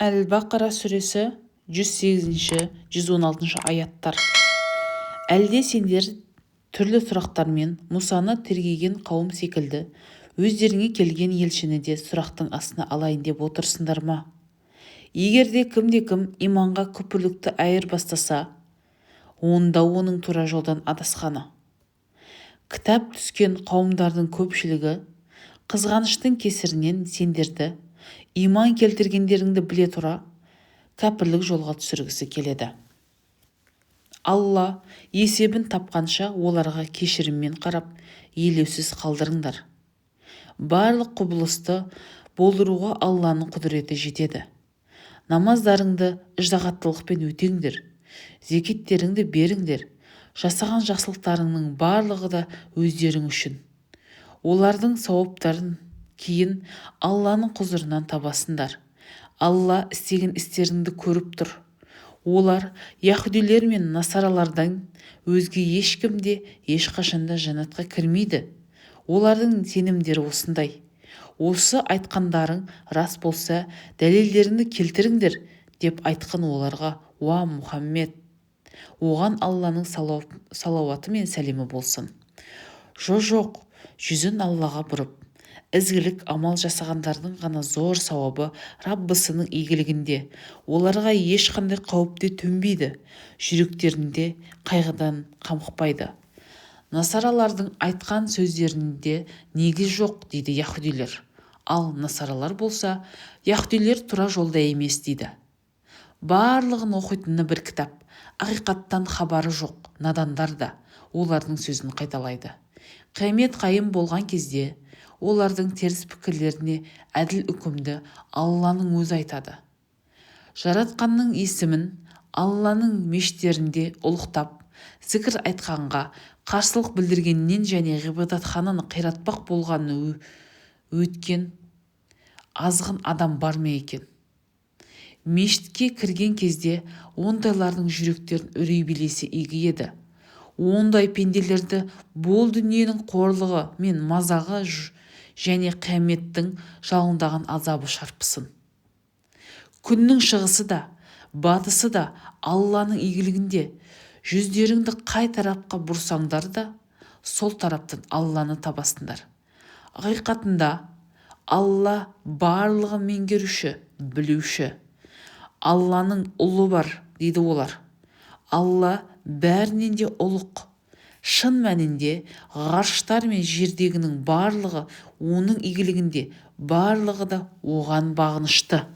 Әл-Бақара сүресі, 108-116 аяттар. Әлде сендер түрлі сұрақтармен Мұсаны тергеген қауым секілді өздеріңе келген елшіні де сұрақтың астына алайын деп отырсыңдар ма? Егер де кімде-кім иманға күпірлікті айырбастаса, онда оның тура жолдан адасқаны. Кітап түскен қауымдардың көпшілігі қызғаныштың кесірінен сендерді, иман келтіргендеріңді біле тұра, кәпірлік жолға түсіргісі келеді. Алла есебін тапқанша оларға кешіріммен қарап, елеусіз қалдырыңдар. Барлық құбылысты болдыруға Алланың құдіреті жетеді. Намаздарыңды ыждағаттылықпен өтеңдер, зекеттеріңді беріңдер. Жасаған жақсылықтарыңның барлығы да өздерің үшін. Олардың сауаптарын кейін Алланың құзырынан табасыңдар. Алла істеген істеріңді көріп тұр. Олар, яһудилер мен насаралардан өзге ешкім де ешқашан да жәннатқа кірмейді. Олардың сенімдері осындай. Осы айтқандарың рас болса, дәлелдеріңді келтіріңдер, деп айтқын оларға, уа Мұхаммед, оған Алланың салауаты мен сәлемі болсын. Жо-жоқ, жүзін Аллаға бұрып, ізгілік амал жасағандардың ғана зор сауабы Раббысының игілігінде. Оларға ешқандай қауіп те төнбейді, жүректерінде қайғыдан қамықпайды. Насаралардың айтқан сөздерінде негіз жоқ, дейді яһудилер. Ал насаралар болса, яһудилер тура жолда емес, дейді. Барлығын оқитыны бір кітап, ақиқаттан хабары жоқ надандар да олардың сөзін қайталайды. Қиямет қайым болған кезде олардың теріс пікірлеріне әділ үкімді Алланың өзі айтады. Жаратқанның есімін Алланың мешіттерінде ұлықтап, зікір айтқанға қарсылық білдіргеннен және ғибадатхананы қиратпақ болғанын өткен азғын адам бар ма екен? Мешітке кірген кезде ондайлардың жүректерін үрей билесе игі еді. Ондай пенделерді бұл дүниенің қорлығы мен мазағы және қияметтің жалындаған азабы шарпысын. Күннің шығысы да, батысы да Алланың игілігінде. Жүздеріңді қай тарапқа бұрсаңдар да, сол тараптан Алланы табасыңдар. Ақиқатында Алла барлығын меңгеруші, білуші. Алланың ұлы бар, дейді олар. Алла бәрінен де ұлық. Шын мәнінде ғарыштар мен жердегінің барлығы оның игілігінде, барлығы да оған бағынышты.